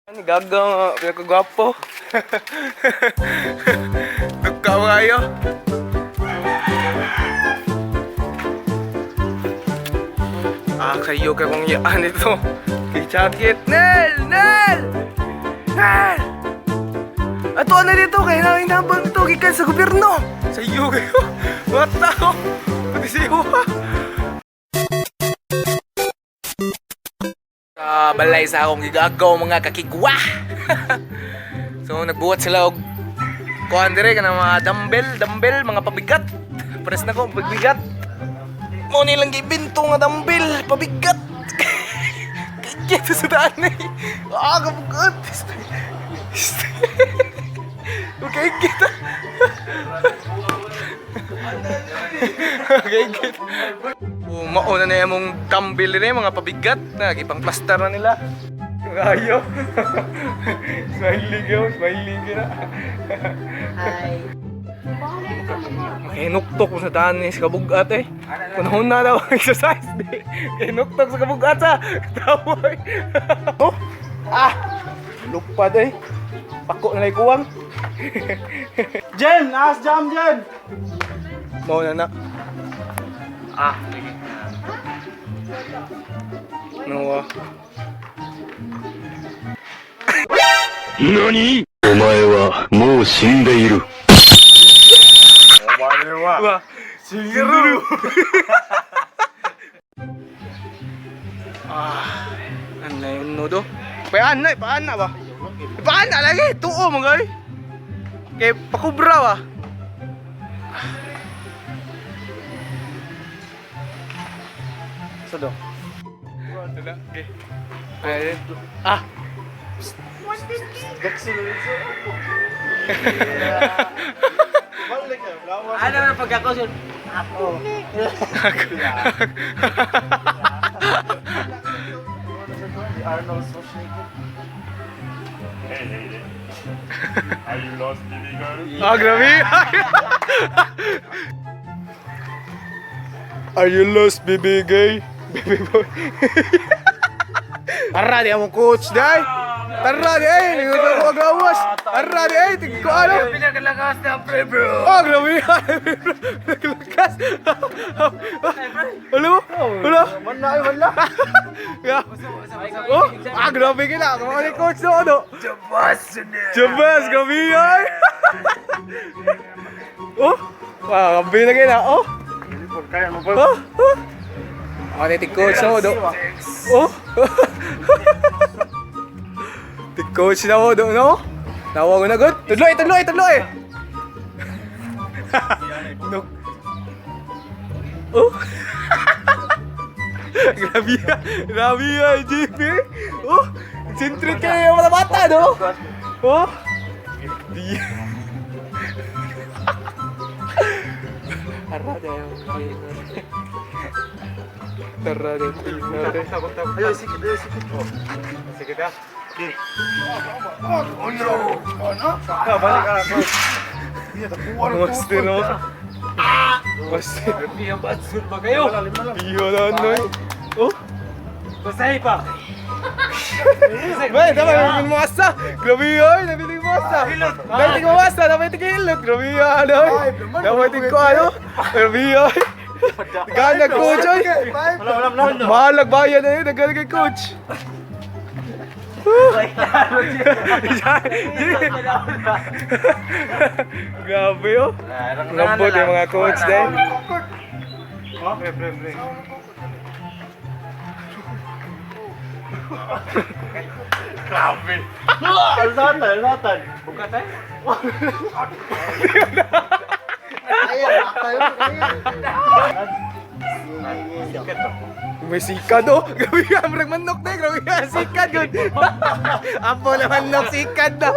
Ano, gaga nga, pinakagwapo. Nagkaw kayo. Ah, kayo ka kong yaan ito. Kay jacket. Nel! Nel! Nel! Ato na dito, kaya namin habang ito, gikan sa gobyerno. Sa iyo kayo. Mga tao. Pati sa iyo. Sa balay sa akong gigagaw mga kakigwa. So nagbuhat sila og kuan dire kanang mga dumbbell, dumbbell, mga pabigat. Pares na ko pabigat. Mo nilang gibinto nga dumbbell, pabigat. Kaya sa daan eh. Ah, kabugat. Okay, kita. Okay, kita. Oh, mauna na yung mong dumbbell rin, mga pabigat na gipang plaster na nila. Ayo. Smiling ka, smiling ka na. Hi. Makinuktok ko sa daan ni sa kabugat eh. Panahon na daw ang exercise di. Kinuktok sa kabugat sa. Katawa eh. Oh. Ah. Lupad eh. Pako na lang kuwang. Jen! Ask jam, Jen! Mao na na. Ah, sige. No. Ah. 何お前はもう死んでいる。 Wah, siguro. Ah, ano yun no do? Paan na, paan na ba? Paan na lagi, tuo mga eh. Kay pakubra ba? Sa do? Okay. Ay, ah, Ano na pag ako sun? Ako. Arnold Schwarzenegger. Hey, hey, hey. Are you lost, baby girl? Ah, grabe. Are you lost, baby gay? Baby boy. Tara, di mo coach, day. Tara, di ay. Hindi ko agawas. Tara, di ay. Tingin ko ano. Pinaglakas na pre bro. Oh, grabe. Naglakas. Wala mo? Wala? Wala, ay, wala. Yeah. Oh, ah, grabe ka na. Kamukha ni coach no, ano? Jabas! Jabas, grabe ay. Oh, ah, grabe na kayo na. Oh. Kaya mo ba? Oh, oh. Ako na coach na mo, do. Oh. Ti coach na mo, do, no? Nawa ko na, good. Tudloy, tudloy, tudloy. No. Oh. Grabe ya. Grabe ya, JP. Oh, concentrate kayo yung mga bata, no? Oh. Di. Tara tayo. Tara tayo. Ayaw, sikit, ayaw, sikit. Oh. Sige ka. Okay. Oh, no! Oh, no! Ah, balik ka. Master no. Master. Pinabasur ba kayo? Iyo na ano eh. Oh. Basahi pa. Bay, dapat nabiling mo asa. Grabe yun, nabiling mo asa. Dapat mo asa, dapat tigilot. Grabe yun, ano. Dapat ko ano. Grabe yun. Gana coach oy. Wala, wala, wala. Mahal ang bayan na yun, nagana kay coach. Grabe oh. Lambot yung mga coach din. Pre, pre, pre. Grabe. Alzatan, alzatan. Buka tayo. May sikad oh. Grabe ka, murag manok na eh. Grabe ka, sikad yun. Apo na manok, sikad na.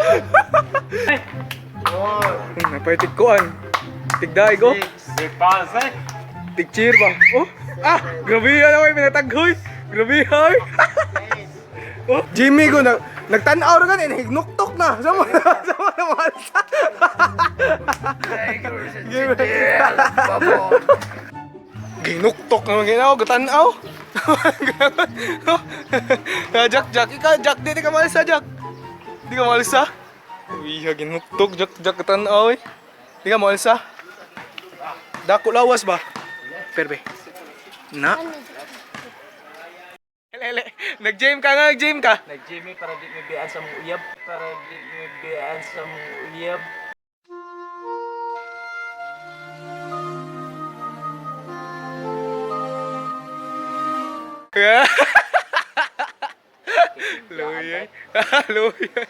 Napay tigkuan. Tigday ko. Pase. Tigcheer ba? Oh, ah, grabe yan ako, pinataghoy. Grabe ay. Oh, Jimmy ko na nagtan-aw ra gani hignuktok na. Sama na, sama na mahal sa. Ginuktok naman ginaw, gatan-aw. Jack, Jack, ikaw, Jack, di ka mahal sa Jack. Di ka maalsa? Uy, ginuktok jak jak tan-aw eh. Di ka maalsa? Dako lawas ba? Perbe. Na. Lele, nag-gym ka nga, nag-gym ka. Nag-Jimmy para di mi bian sa mong uyab. Para di mi bian sa mong uyab. Luya. Luya.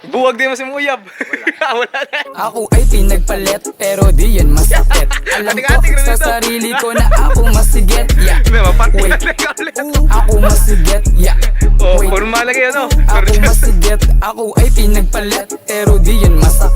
Buwag din mo si Muyab. Wala. Wala na. Ako ay pinagpalit pero di yan masakit. Alam ko Ating-ating rin sa ito. sarili ko na ako masigit, yeah. Mapati Wait. na ka ulit. Ako masigit, yeah. Oh, Wait. forma lagi ano. Ako masigit, ako ay pinagpalit pero di yan masakit.